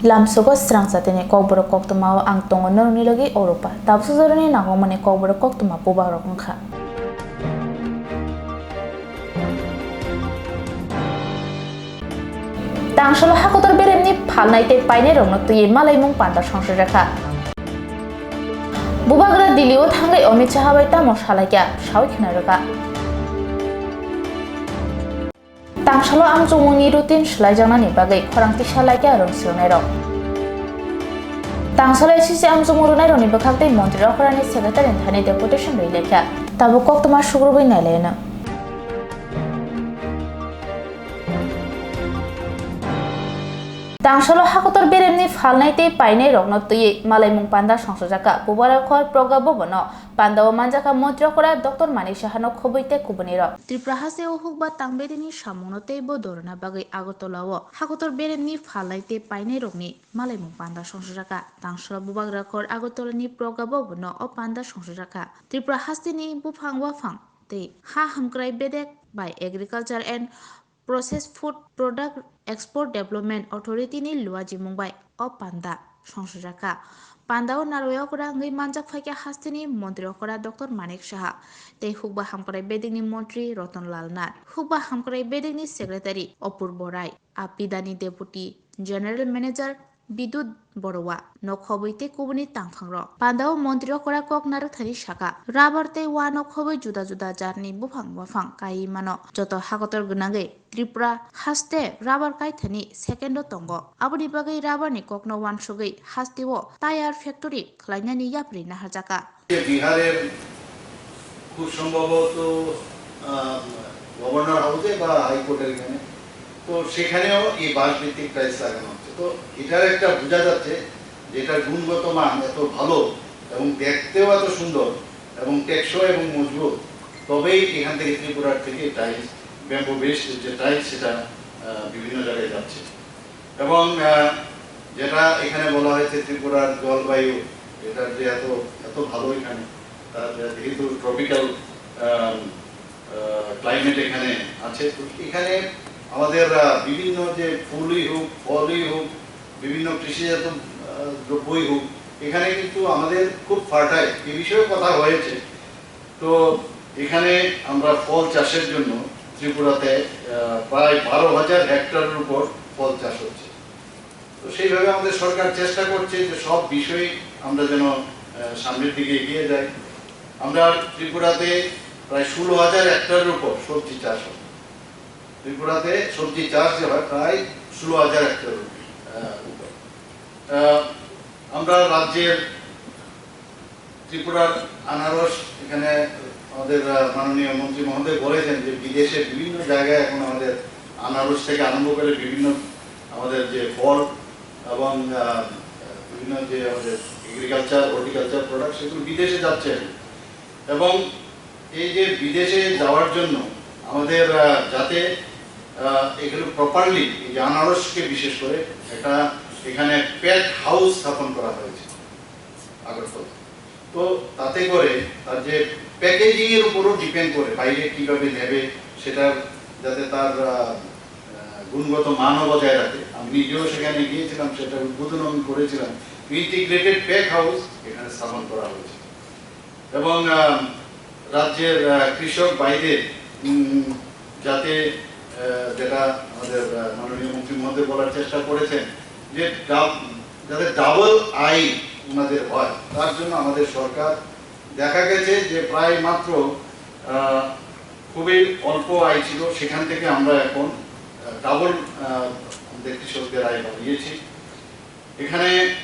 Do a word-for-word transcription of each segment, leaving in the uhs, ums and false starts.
Lamsogo srang jatini kokborok koktwmao ang tongo norokni logi Oropa. Tabuksa jorani nangkukmani kokborok koktwma bubagrok wngkha. Tangsalo hakotor beremni phalnai tei painairokno twiwi malaimung panda songsojakha. Bubagra Delhi-o thangwi Amit Shah bai tamo salaikha, sawi khna rwkha. Tangsalo amchukmungni routine swlaijaknani bagwi khorang tisa laikha rwng swrwngnairok. Tangsalo S C C amchukmung rwnairokni bwkhak tei montri okhrani secretary thani deputation rwi laikha. Tabuk koktwma sugrubwi nailaino. Tangsalo hakotor beremni phalnai tei painairokno twiwi malaimung panda songsojakha. Bubagra khor Pragya Bhavan-o pandao manjakha montri okra Doctor Manik Saha-no khobwi tei kubunirok. Tripura hasteo hukba tangbedini samungno teibo dorna bagwi Agartala-o hakotor beremni phalnai tei painairokni malaimung panda songsojakha. Tangsalo bubagra khor Agartala-ni Pragya Bhavan-o o panda songsojakha. Tripura hasteni buphang waphang tei ha hamkrai bedek bai Agriculture and Processed Food Product Export Development Authority-ni luajimung bai o panda songsojakha. Pandao narwai okra wngwi manjak phaikha hasteni montri okra Doctor Manik Saha tei hukba hamkrai bedekni montri Ratan Lal Nath, hukba hamkrai bedekni secretary Apurbo Rai, Apidani Deputy General Manager Bidut Baruah no khobwi tei kubuni tangphangrok. Pandao montri okra kok narwkthani saka, rubber tei uano khobwi juda juda jatni buphang waphang kaiwi mano. Joto hakotor gwnangwi Tripura haste rubber kaithani second-o tongo. Aboni bagwi rubber-ni kokno uansugwi hasteo tyre factory khlainani yapri naharjakha. বিহারের খুব সম্ভবত, আহ, গভর্নর হাউসে বা হাইকোর্টের এখানে, তো সেখানেও এই বাঁশ ভিত্তিক টাইলস লাগানো হচ্ছে। তো এটার একটা বোঝা যাচ্ছে যে এটার গুণগত মান এত ভালো এবং দেখতেও এত সুন্দর এবং টেকসই এবং মজবুত, তবেই এখান থেকে, ত্রিপুরার থেকে টাইলস, ব্যাম্বু বেসড যে টাইলস, সেটা, আহ, বিভিন্ন জায়গায় যাচ্ছে। এবং, আহ, যেটা এখানে বলা হয়েছে ত্রিপুরার জলবায়ু, এটার যে এত, এত ভালো এখানে, তার যে যেহেতু ট্রপিক্যাল, আহ, আহ, ক্লাইমেট এখানে আছে, তো এখানে আমাদের, আহ, বিভিন্ন যে ফুলই হোক, ফলই হোক, বিভিন্ন কৃষিজাত, আহ, দ্রব্যই হোক, এখানে কিন্তু আমাদের খুব ফার্টাইল, এ বিষয়ে কথা হয়েছে। তো এখানে আমরা ফল চাষের জন্য ত্রিপুরাতে, আহ, প্রায় বারো হাজার হেক্টরের উপর ফল চাষ হচ্ছে। তো সেইভাবে আমাদের সরকার চেষ্টা করছে যে সব বিষয়ে আমরা যেন, আহ, সামনের দিকে এগিয়ে যাই। আমরা ত্রিপুরাতে প্রায় ষোলো হাজার হেক্টরের উপর সবজি চাষ হয়। ত্রিপুরাতে সবজি চাষ যে হয় প্রায় ষোলো হাজার হেক্টরের উপর, আহ, উপর। আহ, আমরা রাজ্যের ত্রিপুরার আনারস, এখানে আমাদের, আহ, মাননীয় মন্ত্রী মহোদয় বলেছেন যে বিদেশে বিভিন্ন জায়গায় এখন আমাদের আনারস থেকে আরম্ভ করে বিভিন্ন আমাদের যে ফল এবং, আহ, বিভিন্ন যে আমাদের এগ্রিকালচার, হর্টিকালচার প্রোডাক্ট, সেগুলো বিদেশে যাচ্ছে। এবং এই যে বিদেশে যাওয়ার জন্য আমাদের, আহ, যাতে, আহ, এগুলো প্রপারলি, এই যে আনারসকে বিশেষ করে, এটা এখানে প্যাক হাউস স্থাপন করা হয়েছে আগরতলা। তো তাতে করে তার যে প্যাকেজিং এর উপরও ডিপেন্ড করে, বাইরে কিভাবে নেবে, সেটার যাতে তার, আহ, আহ, গুণগত মানও বজায় রাখে। আমি নিজেও সেখানে গিয়েছিলাম, সেটা উদ্বোধন আমি করেছিলাম। ইন্টিগ্রেটেড প্যাক হাউস এখানে স্থাপন করা হয়েছে। এবং, আহ, রাজ্যের, আহ, কৃষক ভাইদের, উম, যাতে, আহ, যেটা আমাদের, আহ, মাননীয় মন্ত্রী মহোদয় বলার চেষ্টা করেছেন যে ডাব-, যাতে ডাবল আয় ওনাদের হয়, তার জন্য আমাদের সরকার দেখা গেছে যে প্রায় মাত্র, আহ, খুবই অল্প আয় ছিল, সেখান থেকে আমরা এখন, আহ, ডাবল, আহ, আমাদের কৃষকদের আয় বাড়িয়েছি। এখানে,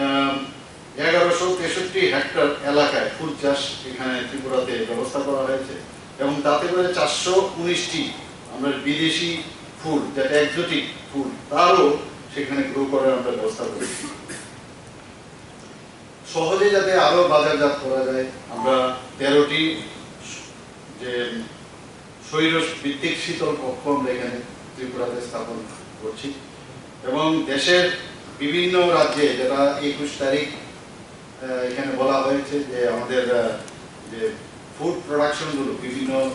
আহ, এগারোশো তেষট্টি হেক্টর এলাকায় ফুল চাষ এখানে ত্রিপুরাতে ব্যবস্থা করা হয়েছে এবং তাতে করে চারশো উনিশটি আমরা বিদেশি ফুল, যেটা এক্সোটিক ফুল, তারও সেখানে গ্রো করার আমরা ব্যবস্থা করেছি। সহজে যাতে আরও বাজারজাত করা যায়, আমরা তেরোটি যে স্বৈরশ ভিত্তিক শীতল কক্ষ আমরা এখানে ত্রিপুরাতে স্থাপন করছি এবং দেশের বিভিন্ন রাজ্যে, যেটা একুশ তারিখ, আহ, এখানে বলা হয়েছে যে আমাদের, আহ, যে ফুড প্রোডাকশনগুলো বিভিন্ন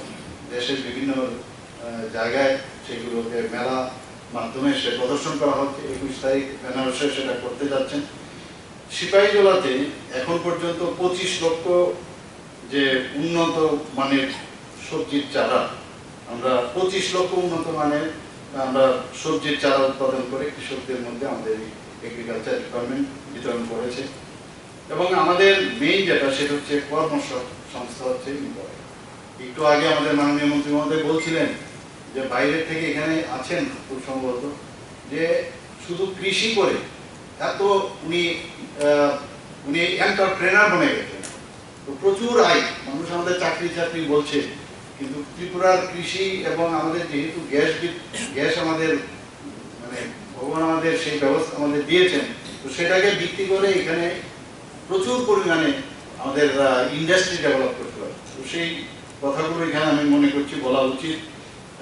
দেশের বিভিন্ন, আহ, জায়গায় সেগুলোকে মেলা মাধ্যমে সে প্রদর্শন করা হচ্ছে। একুশ তারিখ বেনারসে সেটা করতে যাচ্ছেন। সিপাহীজলাতে এখন পর্যন্ত পঁচিশ লক্ষ যে উন্নত মানের সবজির চারা, আমরা পঁচিশ লক্ষ উন্নত মানের আমরা সবজির চারা উৎপাদন করে কৃষকদের মধ্যে আমাদের এই এগ্রিকালচার ডিপার্টমেন্ট বিতরণ করেছে। এবং আমাদের মেইন যেটা, সেটা হচ্ছে কর্মসংস্থা হচ্ছে ইম্পর্টেন্ট। একটু আগে আমাদের মাননীয় মন্ত্রী মহোদয় বলছিলেন যে বাইরে থেকে এখানে আছেন খুব সম্ভবত, যে শুধু কৃষি করে এত উনি আহ, উনি এন্টারপ্রেনার বনে গেছেন। তো প্রচুর আয়, মানুষ আমাদের চাকরি চাকরি বলছে, কিন্তু ত্রিপুরার কৃষি এবং আমাদের যেহেতু গ্যাস বি- গ্যাস আমাদের মানে ভগবান আমাদের সেই ব্যবস্থা আমাদের দিয়েছেন, তো সেটাকে ভিত্তি করে এখানে প্রচুর পরিমাণে আমাদের ইন্ডাস্ট্রি ডেভেলপ করতে পারে। তো সেই কথাগুলো এখানে আমি মনে করছি বলা উচিত।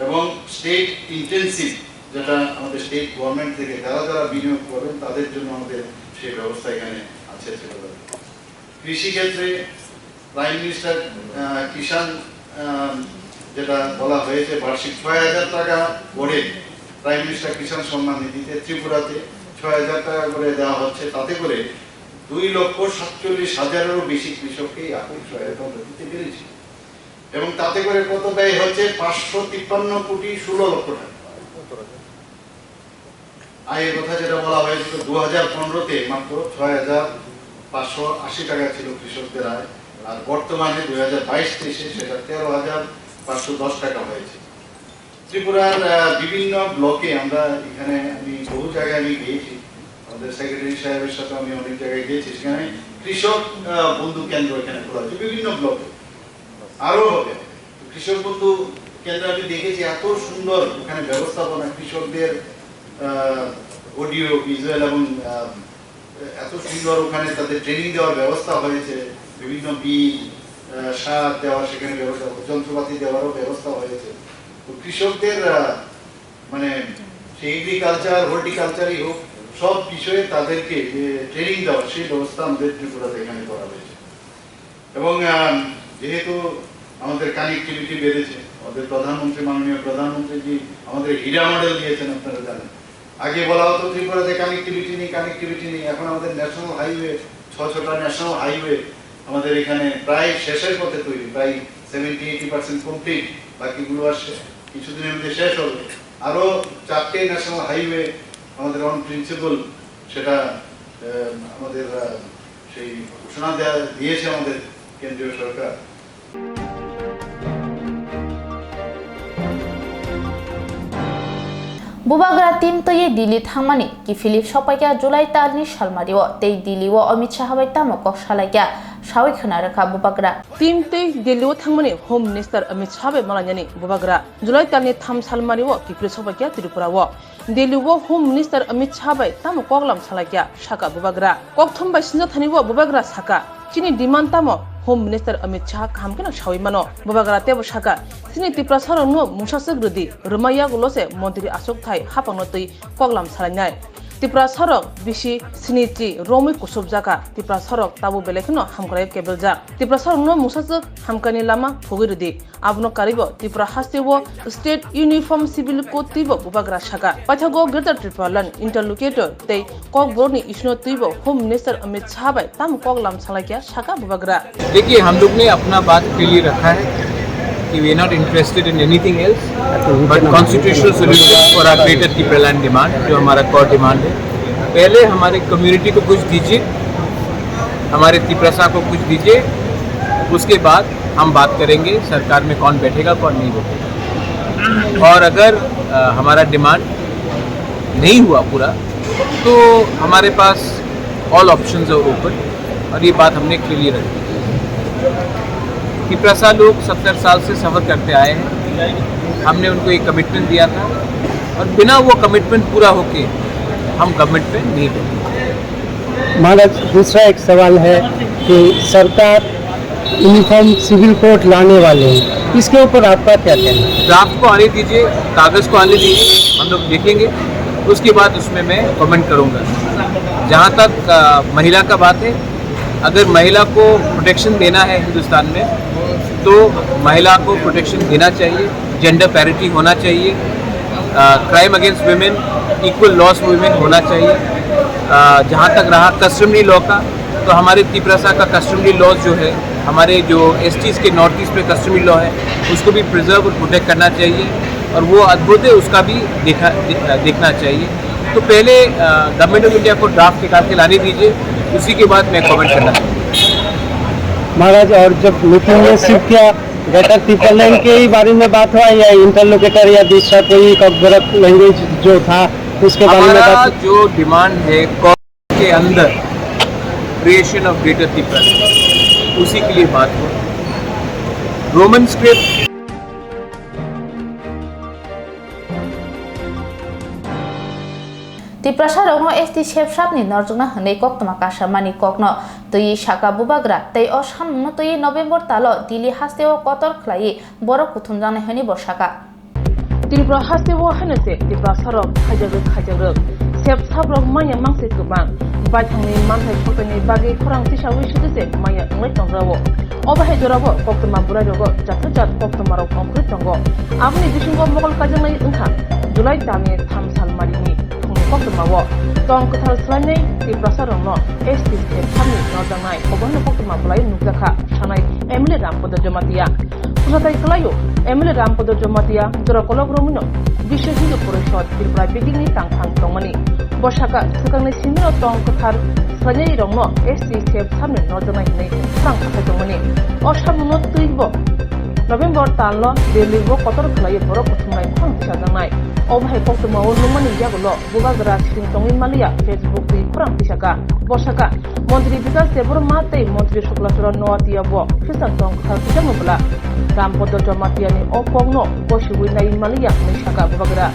এবং স্টেট ইন্টেনসিভ যেটা আমাদের স্টেট গভর্নমেন্ট থেকে যারা যারা বিনিয়োগ করবেন তাদের জন্য আমাদের সেই ব্যবস্থা এখানে আছে। সেটা কৃষি ক্ষেত্রে প্রাইম মিনিস্টার কিষাণ আহ, যেটা বলা হয়েছে, বার্ষিক ছয় হাজার টাকা করে প্রাইম মিনিস্টার কিষাণ সম্মান নিধিতে ত্রিপুরাতে ছয় হাজার টাকা করে দেওয়া হচ্ছে। তাতে করে দুই লক্ষ সাতচল্লিশ হাজারেরও বেশি কৃষককে এই আর্থিক সহায়তা আমরা দিতে পেরেছি। এবং তাতে করে কত ব্যয় হচ্ছে? পাঁচশো তিপ্পান্ন কোটি ষোলো লক্ষ টাকা। আয়ের কথা যেটা বলা হয়েছিল, দু হাজার পনেরোতে মাত্র ছয় হাজার পাঁচশো আশি টাকা ছিল কৃষকদের আয়, আর বর্তমানে দুই হাজার বাইশ তেইশে সেটা তেরো হাজার পাঁচশো দশ টাকা হয়েছে। ত্রিপুরার আহ, বিভিন্ন ব্লকে আমরা এখানে, আমি বহু জায়গায় আমি গিয়েছি, আমাদের সেক্রেটারি সাহেবের সাথে আমি অনেক জায়গায় গিয়েছি। সেখানে কৃষক আহ, বন্ধু কেন্দ্র এখানে খোলা হয়েছে বিভিন্ন ব্লকে, আরও হবে। কৃষক বন্ধু কেন্দ্র আমি দেখেছি, এত সুন্দর ওখানে ব্যবস্থাপনা, কৃষকদের অডিও ভিজুয়াল এবং আহ, এত সুন্দর ওখানে তাদের ট্রেনিং দেওয়ার ব্যবস্থা হয়েছে, বিভিন্ন বীজ আহ, সার দেওয়ার সেখানে ব্যবস্থা, যন্ত্রপাতি দেওয়ারও ব্যবস্থা হয়েছে। তো কৃষকদের আহ, মানে সে এগ্রিকালচার, হর্টিকালচারই হোক, সব বিষয়ে তাদেরকে যে ট্রেনিং দেওয়ার সেই ব্যবস্থা আমাদের ত্রিপুরাতে এখানে করা হয়েছে। এবং আহ, যেহেতু আমাদের কানেক্টিভিটি বেড়েছে, আমাদের প্রধানমন্ত্রী, মাননীয় প্রধানমন্ত্রীজি আমাদের হীরা মডেল দিয়েছেন, আপনারা জানেন। আগে বলা হতো ত্রিপুরাতে কানেক্টিভিটি নেই, কানেক্টিভিটি নেই, এখন আমাদের ন্যাশনাল হাইওয়ে, ছ ছটা ন্যাশনাল হাইওয়ে আমাদের এখানে প্রায় শেষের পথে তৈরি, প্রায় সেভেন্টি এইটি পার্সেন্ট কমপ্লিট, বাকিগুলো আর শে- কিছুদিনের মধ্যে শেষ হবে। আরও চারটে ন্যাশনাল হাইওয়ে আমাদের অন প্রিন্সিপল, সেটা আহ, আমাদের আহ, সেই ঘোষণা দেয়া দিয়েছে আমাদের কেন্দ্রীয় সরকার। Bubagra team twi Delhi thangmani kiphilwi sokpaikha July talni salmario tei Delhi o Amit Shah bai tamo kok salaikha sawi khwna rwkha Bubagra. Team twi Delhi o thangmani Home Minister Amit Shah bai malainani Bubagra July talni tham salmario kiphilwi sokpaikha Tripura o. Delhi o Home Minister Amit Shah bai tamo koklam salaikha saka Bubagra. Kokthum bai sinjathani o Bubagra saka, chini demand tamo? Home Minister Amit Shah kaham kheno sawi mano. Bubagra teibo saka, chini Tiprasarokno mungsaswk rwdi, rwmai yagulo se montri achukthai haphangno twi koklam salainai. Tiprasarok bisi sinichi romwi kusupjaka, Tiprasarok tabuk belai kheno hamkraio kebeljak. Tiprasarokno mungsaswk hamkani lama phugwi rwdi. Abono karwibo Tripura hasteo State Uniform Civil Code twibo Bubagra saka. Paithago Greater Tipraland interlocutor tei Kokborokni issue-no twibo Home Minister Amit Shah bai tamo koklam salaikha saka Bubagra. देखिए, हम लोग ने अपना बात क्लियर रखा है कि we are not interested in anything else but constitutional solution for our greater Tipraland demand, जो हमारा कॉर डिमांड है। पहले हमारे कम्युनिटी को कुछ दीजिए, हमारे तिप्रसा को कुछ दीजिए, उसके बाद हम बात करेंगे सरकार में कौन बैठेगा, कौन नहीं बैठेगा। और अगर अ, हमारा डिमांड नहीं हुआ पूरा, तो हमारे पास ऑल ऑप्शंस आर ओपन, और ये बात हमने क्लियरली रखी। तिप्रसा लोग सत्तर साल से सफ़र करते आए हैं, हमने उनको एक कमिटमेंट दिया था, और बिना वो कमिटमेंट पूरा होके हम गवर्नमेंट में नहीं बैठेंगे। महाराज, दूसरा एक सवाल है कि सरकार यूनिफॉर्म सिविल कोड लाने वाले हैं, इसके ऊपर आपका क्या कहना है? ड्राफ्ट को आने दीजिए, कागज़ को आने दीजिए, हम लोग देखेंगे, उसके बाद उसमें मैं कमेंट करूँगा। जहाँ तक अ, महिला का बात है, अगर महिला को प्रोटेक्शन देना है हिंदुस्तान में, तो महिला को प्रोटेक्शन देना चाहिए, जेंडर पैरिटी होना चाहिए। Crime against women, equal loss women होना चाहिए। अ, जहाँ तक रहा कस्टमरी लॉ का, तो हमारे तिपरासा का कस्टमरी लॉ जो है, हमारे जो एसटीज के नॉर्थ ईस्ट में कस्टमरी लॉ है, उसको भी प्रिजर्व और प्रोटेक्ट करना चाहिए और वो अद्भुत है, उसका भी देखा दे, देखना चाहिए। तो पहले गवर्नमेंट ऑफ इंडिया को ड्राफ्ट निकाल के लाने दीजिए, उसी के बाद मैं कमेंट करना चाहूँगा। महाराज, और जब मीटिंग में सिर्फ क्या ग्रेटर तिपरालैंड के ही बारे में बात हुआ या इंटरलोकेटर या दूसरा कोई कॉकबरक लैंग्वेज जो था उसके बारे में हमारा बात? जो डिमांड है कॉक के अंदर क्रिएशन ऑफ ग्रेटर तिपरा, उसी के लिए बात हुआ। Roman script. Tiprasa rokno S T sepsapni norjokna hwnwi koktwma kasamani kokno twiwi saka bubagra tei o samungno twiwi November talo Delhi hasteo kotor khlaiwi borok kuthumjaknai hwnwi bo saka. Tripura hasteo haino se Tiprasarok khaijakrwk khaijakrwk. Sepsaprok manya mangse kwbang. Baithangni manthai sotaini bagwi khorang tisawi sudise manya wngwi tongrao. Obo hai jorao koktwma bwrairogo jat jat koktwmarok ongkhorwi tongo. Aboni bisingo mokol kaijaknai wngkha July talni tham sal marini phungni koktwmao tong kwthar swlainai Tiprasarokno S T sepsapni norjaknai obo haino koktwma bwlai nukjakha sanai M L A Rampada Jamatia. Khwsathai kwlaio, M L A Rampada Jamatia jora kolok romwino Biswa Hindu Porishod Tripura bidingni tangphang tongmani. Bo saka swkangni simino tong kwthar swlainairokno S T sepsapni norjaknai hwnwi khorang kwthai tongmani. O samungno twibo November talno Delhi-o kotor khlaiwi borok kuthumnai khorang tisajaknai. Obo hai koktwmao nukmani yagulo bubagra sring tongwi manliya Facebook twi khorang tisaka. Bo saka, Montri Bikas Debbarma tei Montri Sukla Charan Noatia bo Khristan tong kwthar tijakma bwla Rampada Jamatia ni o kokno bosiwi nai manliya hwnwi saka bubagra.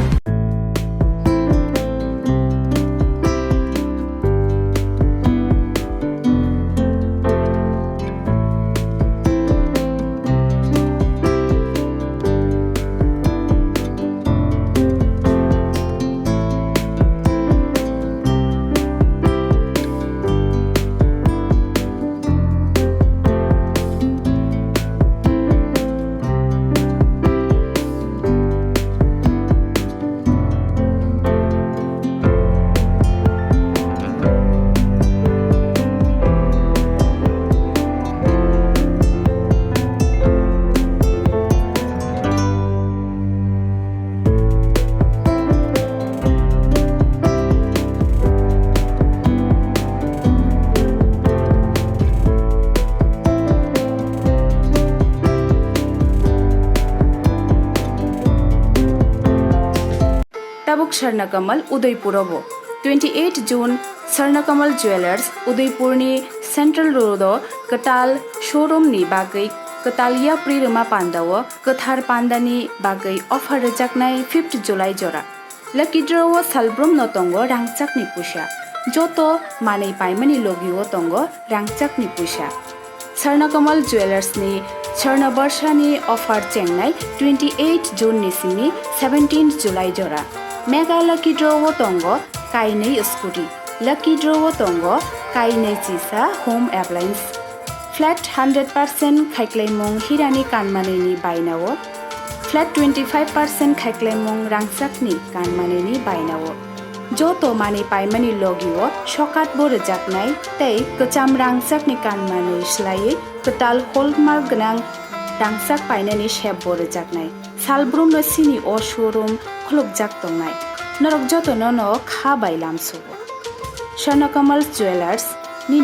Tabuk Swarnakamal Udaipur o bo. Twenty eight June Swarnakamal Jewellers Udaipur ni Central Road o kwtal showroom ni bagwi kwtal yapri rwma panda o kwthar panda ni bagwi offer rwjaknai fifth July jora. Lucky draw o salbrum no tongo rangchak ni puisa. Joto manwi paimani logi o tongo rangchak ni puisa. Swarnakamal Jewellers ni Swarna Barsha ni offer chengnai twenty eight June ni simi seventeen July jora. Mega Lucky Draw o tongo kainwi scooty. Lucky Draw o tongo kainwi chisa home appliance. Flat hundred percent khaiklaimung hirani kanmanini bainao. Flat twenty five percent khaiklaimung rangchakni kanmanini bainao. Joto manwi paimani logi o sokat bo rwjaknai tei kwcham rangchakni kanmanwi swlaiwi kwtal hallmark gwnang rangchak painani sep bo rwjaknai. Salbrumno sini o showroom khulukjak tongnai. Norok jotono no kha bai lamsugo. Swarnakamal Jewellers ni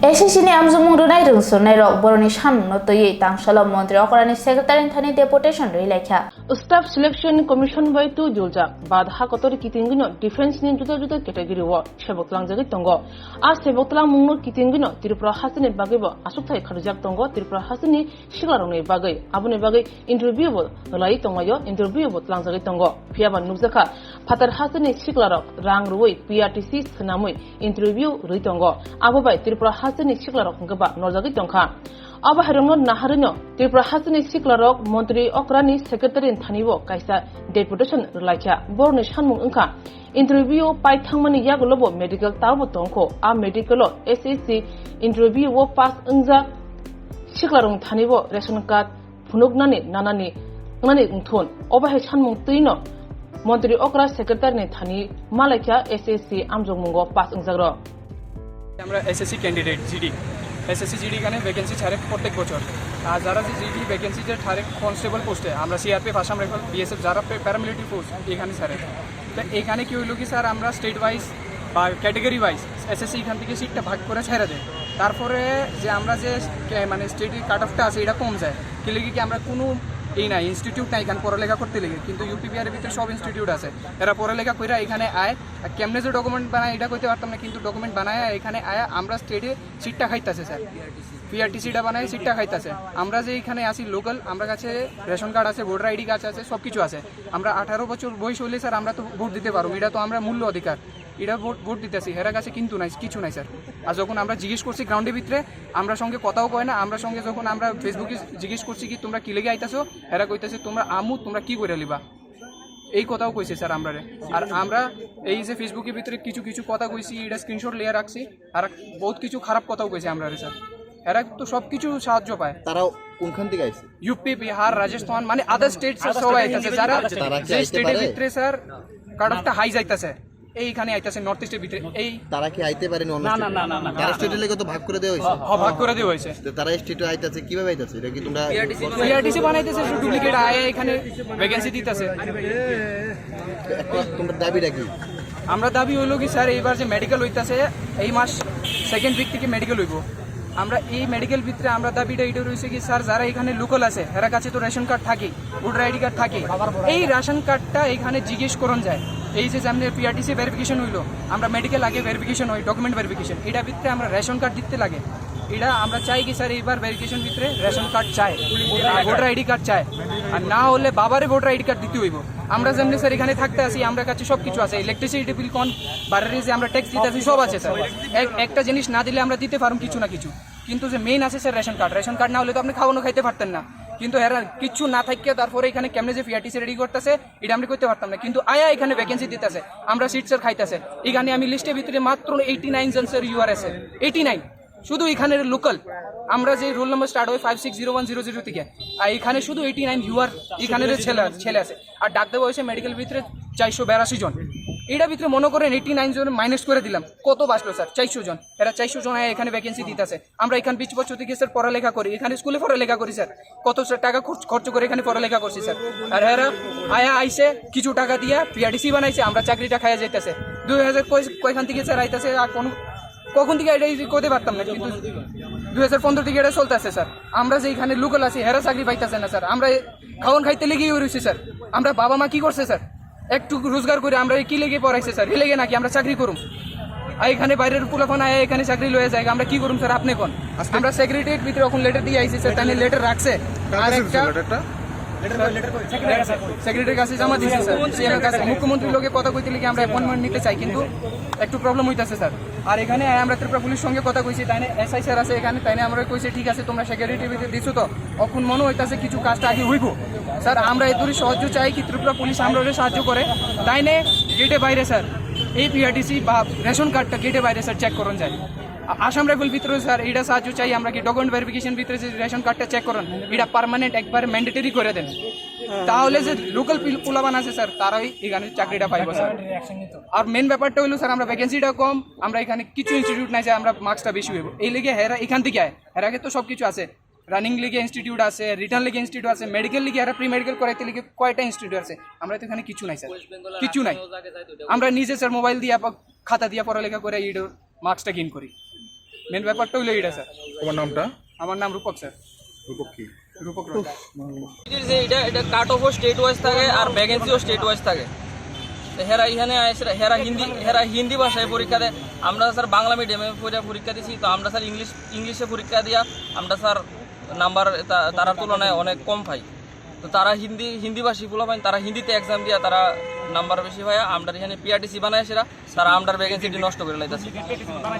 S S C ni amjokmung rwnai rwngsurnai rok boroni samungno twiwi tangsalo montri okrani secretary thani deputation rwi laikha. Staff Selection Commission bai twi juljak bad ha kotor kitingwino defense ni juda juda category o sebok tlangjagwi tongo. A sebok tlangmungno kitingwino Tripura hasteni bagwibo aswkthai kharjak tongo Tripura hasteni siklarokni bagwi. Aboni bagwi interview bo rwlai tonglaio, interview bo tlangjagwi tongo. Phiyaba nukjakha, phatar hasteni siklarok rang rwui P R T C swnamwi interview rwi tongo. Abo bai Tripura hasteni siklarok hwnkhe ba norjagwi tongkha. Abo hairokno naharwino Tripura hasteni siklarok montri okrani secretary thanibo kaisa deputation rwlaikha. Borokni sanmung wngkha, interview pai thangmani yagulo bo medical tabo tongkho. A medical o S S C interview o pass wngjak siklarokni thanibo ration card phunuknani nanani wngnani wngthun. Obo hai sanmung twino montri okra secretary ni thani malaikha S S C amjokmungo pass wngjakrok. আমরা SSC candidate, GD. SSC GD এখানে ভ্যাকেন্সি ছাড়ে প্রত্যেক বছর। আর যারা যে GD vacancy যে ছাড়ে কনস্টেবল পোস্টে, আমরা সিআরপিএফ, আসাম রাইফেল, বিএসএফ, যারা প্যা-, প্যারামিলিটারি ফোর্স এখানে ছাড়ে। তো এখানে কি হইলো কি স্যার, আমরা স্টেট ওয়াইজ বা ক্যাটেগরি ওয়াইজ এসএসসি এখান থেকে সিটটা ভাগ করে ছেড়ে দেয়। তারপরে যে আমরা যে কে-, মানে স্টেটের কাট অফটা আছে, এটা কম যায়। কি লেগে কি আমরা কোনো এই নাই, ইনস্টিটিউট নাই এখানে পড়ালেখা করতে লেগে, কিন্তু ইউপিবিআর এর ভিতরে সব ইনস্টিটিউট আছে। এরা পড়ালেখা কইরা এখানে আয়, আর কেমনে যে ডকুমেন্ট বানায় এটা কইতে পারতাম না, কিন্তু ডকুমেন্ট বানায় এখানে আয়া আমরা স্টেটে সিটটা খাইতাছে স্যার। পিআরটিসিটা বানায় সিটটা খাইতাছে। আমরা যে এখানে আছি লোকাল, আমরা কাছে রেশন কার্ড আছে, ভোটার আইডি কার্ড আছে, সব কিছু আছে। আমরা আঠারো বছর বয়স হইলে স্যার আমরা তো ভোট দিতে পারবো, এটা তো আমরা মূল্য অধিকার। এটা ভোট, ভোট দিতেছি, হেরা কাছে কিন্তু নাই, কিছু নাই স্যার। আর যখন আমরা জিজ্ঞেস করছি গ্রাউন্ডের ভিতরে, আমরা সঙ্গে কথাও কয় না। আমরা সঙ্গে যখন আমরা ফেসবুকে জিজ্ঞেস করছি কি তোমরা কি লেগে আইতাছো, হেরা কইতাছে তোমরা আমু, তোমরা কি করে লিবা, এই কথাও কইছে স্যার আমরারে। আর আমরা এই যে ফেসবুকের ভিতরে কিছু কিছু কথা কইছি, এটা স্ক্রিনশট লিয়ে রাখছি। আর বহুত কিছু খারাপ কথাও কইছে আমরারে স্যার। এরা তো সব কিছু সাহায্য পায়। তারাও কোনখান থেকে আইছে? ইউপি, বিহার, রাজস্থান, মানে আদার স্টেট স্যার, সবাই আইতাছে। যারা তারা কি যে আইতে স্টেটের পারে? ভিতরে স্যার কাট অফটা হাই যাইতাছে, এইখানে আইতাছে নর্থ ইস্টের ভিতরে। এই তারা কি আইতে পারেনি অন্য না, না, স্টেটে? না, না, না। তারা স্টেটে লেগে তো ভাগ করে দেওয়া হয়েছে। হ, ভাগ করে দেওয়া হয়েছে। তো তারা স্টেটে আইতাছে, কিভাবে আইতাছে? এটা কি তোমরা পিআরটিসি বানাইতেছে, শুধু ডুপ্লিকেট আয় এখানে ভ্যাকেন্সি দিতেছে। একটা তোমরা দাবিটা কি? আমরা দাবি হইলো কি স্যার, এইবার যে মেডিকেল হইতাছে, এই মাস সেকেন্ড উইক থেকে মেডিকেল হইব। আমরা এই মেডিকেল ভিতরে আমরা দাবিটা এটা রয়েছে কি স্যার, যারা এখানে লোকাল আছে, এরা কাছে তো রেশন কার্ড থাকে, ভোটার আইডি কার্ড থাকে, এই রেশন কার্ডটা এখানে জিজ্ঞেস করুন যায়। এই যে যেমনি পিআরটিসি ভেরিফিকেশন হইলো, আমরা মেডিকেল আগে ভেরিফিকেশন হয়, ডকুমেন্ট ভেরিফিকেশন, এটা ভিতরে আমরা রেশন কার্ড দিতে লাগে। এটা আমরা চাই কি স্যার, এইবার ভেরিফিকেশন ভিতরে রেশন কার্ড চাই, আর ভোটার আইডি কার্ড চাই, আর না হলে বাবারে ভোটার আইডি কার্ড দিতে হইব। আমরা যেমনি স্যার এখানে থাকতে আছি, আমরা কাছে সব কিছু আছে, ইলেকট্রিসিটি বিল কোন বাড়ির যে আমরা ট্যাক্স দিতে আছি, সব আছে স্যার। এক-, একটা জিনিস না দিলে আমরা দিতে পারুম কিছু না কিছু, কিন্তু যে মেইন আছে sir ration card, ration card না হলে তো আপনি খাওয়ানো খাইতে পারতেন না। কিন্তু এরা কিচ্ছু না থাকিয়া তারপরে এখানে কেমনে যে পিআরটিসি রেডি করতেছে, এটা আমরা করতে পারতাম না। কিন্তু আয়া এখানে ভ্যাকেন্সি দিতেছে, আমরা সিট স্যার খাইতেছে। এখানে আমি লিস্টের ভিতরে মাত্র এইটি নাইন জন স্যার ইউআর আছে, এইটি নাইন। শুধু এখানের লোকাল, আমরা যে রোল নাম্বার স্টার্ট হয় five six zero one zero zero থেকে, আর এখানে শুধু এইটি নাইন ইউআর এখানের ছেলে, ছেলে আছে। আর ডাক দেওয়া হয়েছে মেডিকেল ভিতরে চারশো বিরাশি জন। এটা ভিতরে মনে করেন এইটি নাইন জন মাইনাস করে দিলাম, কত বাঁচলো স্যার? চারশো জন। এরা চারশো জন আয়া এখানে ভ্যাকেন্সি দিতেছে। আমরা এখানে বিশ বছর থেকে স্যার পড়ালেখা করি, এখানে স্কুলে পড়ালেখা করি স্যার, কত স্যার টাকা খরচ, খরচ করে এখানে পড়ালেখা করছি স্যার। আর এরা আয়া আইছে, কিছু টাকা দিয়া পিআরটিসি বানাইছে, আমরা চাকরিটা খাইয়া যাইতেছে। দুই হাজার কয়, কয়খান থেকে স্যার আইতেছে, আর কোন, কখন থেকে এটা এই করতে পারতাম না, কিন্তু দুই হাজার পনেরো থেকে এটা চলতেছে স্যার। আমরা যে এখানে লোকাল আছি, হেরা চাকরি পাইতেছে না স্যার। আমরা খাওয়ান খাইতে লেগেই রয়েছি স্যার। আমরা বাবা মা কি করছে স্যার? একটু রোজগার করে আমরা কি লেগে পড়াইছে স্যার? এ লেগে নাকি আমরা চাকরি করুম? আর এখানে বাইরের পোলাপান আয়, এখানে চাকরি লয়ে যায়, আমরা কি করুম স্যার? আপনি কোন? আজকে আমরা সেক্রেটারির ভিতরে এখন লেটার দিয়ে আইছি স্যার, তাই লেটার রাখছে। কার আর কাছে একটা দিছিল লেটারটা? সেক্রেটারির কাছে জমা দিছি স্যার, সিএম এর কাছে। মুখ্যমন্ত্রীর লগে কথা কইতে লেগে আমরা অ্যাপয়েন্টমেন্ট নিতে চাই, কিন্তু একটু প্রবলেম হইতাছে স্যার। আর এখানে আমরা ত্রিপুরা পুলিশ সঙ্গে কথা কইছি, তাই না এসআই স্যার আছে এখানে, তাই না আমরা কইছি ঠিক আছে তোমরা সেক্রেটারির ভিতরে দিছো তো, এখন মনে হইতাছে কিছু কাজটা আগে হইব। স্যার, আমরা এদুরি সাহায্য চাই কি ত্রিপুরা পুলিশ আমরা সাহায্য করে, তাই না গেটে বাইরে স্যার এই পিআরটিসি বা রেশন কার্ডটা গেটে বাইরে স্যার চেক করুন যায়। আ-, আসাম রাইফেল ভিতরে স্যার এটা সাহায্য চাই আমরা কি ডকুমেন্ট ভেরিফিকেশন ভিতরে যে রেশন কার্ডটা চেক করুন, এটা পার্মানেন্ট একবার ম্যান্ডেটরি করে দেন, তাহলে যে লোকাল পিল-, পোলাপান আছে স্যার, তারাই এখানে চাকরিটা পাইবো স্যার। আর মেন ব্যাপারটা হইলো স্যার, আমরা ভ্যাকেন্সিটা কম, আমরা এখানে কিছু ইনস্টিটিউট নাই যে আমরা মার্কসটা বেশি হইব, এই লেগে হেরা এখান থেকে আয়, হের আগে তো সব কিছু আছে, রানিং লেগে ইনস্টিটিউট আছে, রিটার্ন লেগে ইনস্টিটিউট আছে, মেডিকেল লেগে, এরা প্রি মেডিকেল করাইতে লেগে কয়টা ইনস্টিটিউট আছে, আমরা তো এখানে কিছু নাই স্যার, কিছু নাই। আমরা নিজে স্যার মোবাইল দিয়ে আবার খাতা দিয়ে পড়ালেখা করে এই মার্কসটা গেইন করি। মেন ব্যাপারটা হইলো এটা, স্যার। তোমার নামটা? আমার নাম রূপক, স্যার। রূপক কি? রূপক রয়। যে এটা, এটা কাট অফও স্টেট ওয়াইজ থাকে আর ভ্যাকেন্সিও স্টেট ওয়াইজ থাকে। তো হেরা এখানে আইসে, হেরা হিন্দি, হেরা হিন্দি ভাষায় পরীক্ষা দেয়। আমরা স্যার বাংলা মিডিয়ামে পড়ে পরীক্ষা দিছি, তো আমরা স্যার ইংলিশ, ইংলিশে পরীক্ষা দিয়া আমরা স্যার নাম্বার তা-, তারার তুলনায় অনেক কম পাই। তো তারা হিন্দি, হিন্দিভাষী পোলাপাইন, তারা হিন্দিতে এক্সাম দিয়া তারা নাম্বার বেশি পায়। আমরা এখানে পিআরটিসি বানায় সেরা, তারা আমরার ভ্যাকেন্সিটি নষ্ট করে লাইতাছে।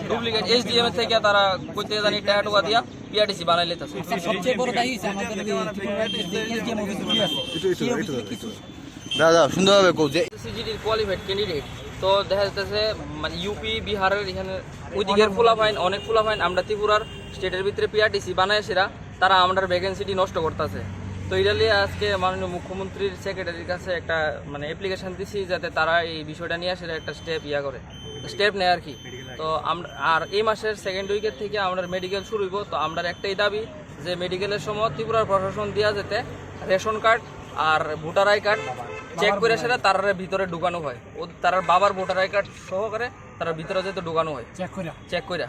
ডুপ্লিকেট এসডিএম থেকে তারা কইতে জানি টাকা টুকা দিয়া পিআরটিসি বানাই লাইতাছে। স্যার, সবচেয়ে বড় দায়ী হচ্ছে আমাদের যে ত্রিপুরার যে এসডিএম অফিস আছে, একটু, একটু, সেই একটু, অফিসে একটু। কিছু দাদা, সুন্দরভাবে কও যে সিজিডির কোয়ালিফাইড ক্যান্ডিডেট। তো দেখা যাচ্ছে মানে ইউপি, বিহারের এখানে ওইদিকের ফুলাফাইন, অনেক ফুলাফাইন আমরা ত্রিপুরার স্টেটের ভিতরে পিআরটিসি বানায় সেরা, তারা আমরার ভ্যাকেন্সিটি নষ্ট করতেছে। তো এটা নিয়ে আজকে মাননীয় মুখ্যমন্ত্রীর সেক্রেটারির কাছে একটা মানে অ্যাপ্লিকেশন দিছি, যাতে তারা এই বিষয়টা নিয়ে আসলে একটা স্টেপ ইয়া করে, স্টেপ নেয় আর কি। তো আমরা আর এই মাসের সেকেন্ড উইকের থেকে আমরা মেডিকেল শুরু হইব। তো আমরা একটাই দাবি যে মেডিকেলের সময় ত্রিপুরার প্রশাসন দিয়া যেতে রেশন কার্ড আর ভোটার আই কার্ড চেক করে সেটা তারারে ভিতরে ঢুকানো হয়, ও তারার বাবার ভোটার আই কার্ড সহকারে তারা ভিতরে যেতে ঢুকানো হয় চেক করে। চেক করে,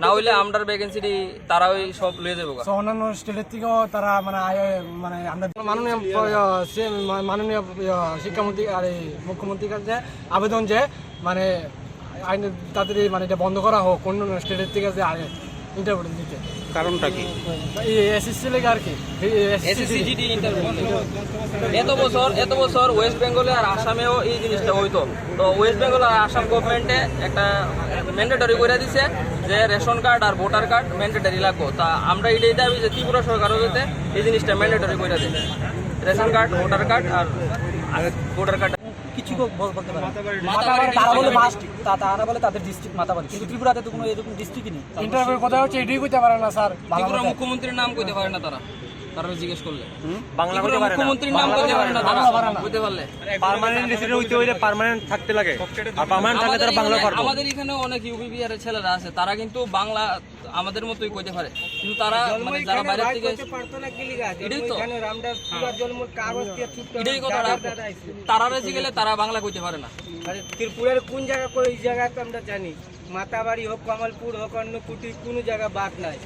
না হইলে আমরার ভ্যাকেন্সিটি তারা ওই সব লয়ে যাবো গা। তো অন্যান্য স্টেটের থেকেও তারা মানে আয়, মানে আমরা মাননীয়, আহ, সি-, মা-, মাননীয়, আহ, শিক্ষামন্ত্রী আর এই মুখ্যমন্ত্রীর কাছে আবেদন যে মানে আইন তাড়াতাড়ি মানে এটা বন্ধ করা হোক, অন্য অন্য স্টেটের থেকে যে আগে ইন্টারভিউ দিতে। কারণটা কি? এই এসএসসি লেগে আর কি, এই এসএসসি এসএসসি জিডি ইন্টারভিউ। এত বছর, এত বছর ওয়েস্ট বেঙ্গলে আর আসামেও এই জিনিসটা হইতো। তো ওয়েস্ট বেঙ্গল আর আসাম গভর্নমেন্টে একটা ম্যান্ডেটরি করে দিছে যে রেশন কার্ড আর ভোটার কার্ড ম্যান্ডেটরি লাগবো। তা আমরা এটাই দাবি যে ত্রিপুরা সরকারও যাতে এই জিনিসটা ম্যান্ডেটরি করে দেয়, রেশন কার্ড, ভোটার কার্ড আর ভোটার কার্ড। কিছু তো বল-, বলতে পারে না। মাতাবাড়ি তারা বলে ডিস্ট্রিক্ট। মাস্ট, তা-, তারা বলে তাদের ডিস্ট্রিক্ট মাতাবাড়ি, কিন্তু ত্রিপুরাতে তো কোনো এরকম ডিস্ট্রিক্টই নেই। ইন্টারভিউ কোথায় হচ্ছে এটাই কইতে পারে না স্যার। ত্রিপুরা মুখ্যমন্ত্রীর নাম কইতে পারে না তারা, তারা জিজ্ঞেস করলে। হুম? বাংলা ত্রিপুরা কইতে পারে না। মুখ্যমন্ত্রীর নাম কইতে পারে না তারা। বাংলা পারে না। বুঝতে পারলে? পার্মানেন্ট রেসিডেন্ট হইতে হইলে পার্মানেন্ট থাকতে লাগে। আর পার্মানেন্ট থাকলে আমাদের তারা বাংলা এখানে, পারবো। আমাদের এখানে অনেক ইউপি বিহারের ছেলেরা আছে, তারা কিন্তু বাংলা আমাদের মতোই কইতে পারে, কিন্তু তারা মানে যারা বাইরে থেকে পারতো না কি লিগা আছে? এটাই তো। এখানে রামদাস পুরা জন্ম কাগজ দিয়ে ছুটতে এটাই কথা। দাদা, দাদা আইছে। তারারে জিগেলে তারা বাংলা কইতে পারে না। আরে ত্রিপুরার কোন জায়গা, কই জায়গা তো আমরা জানি। মাতাবাড়ি হোক, কমলপুর হোক, অন্নকুটি, কোনো জায়গা বাদ নাই।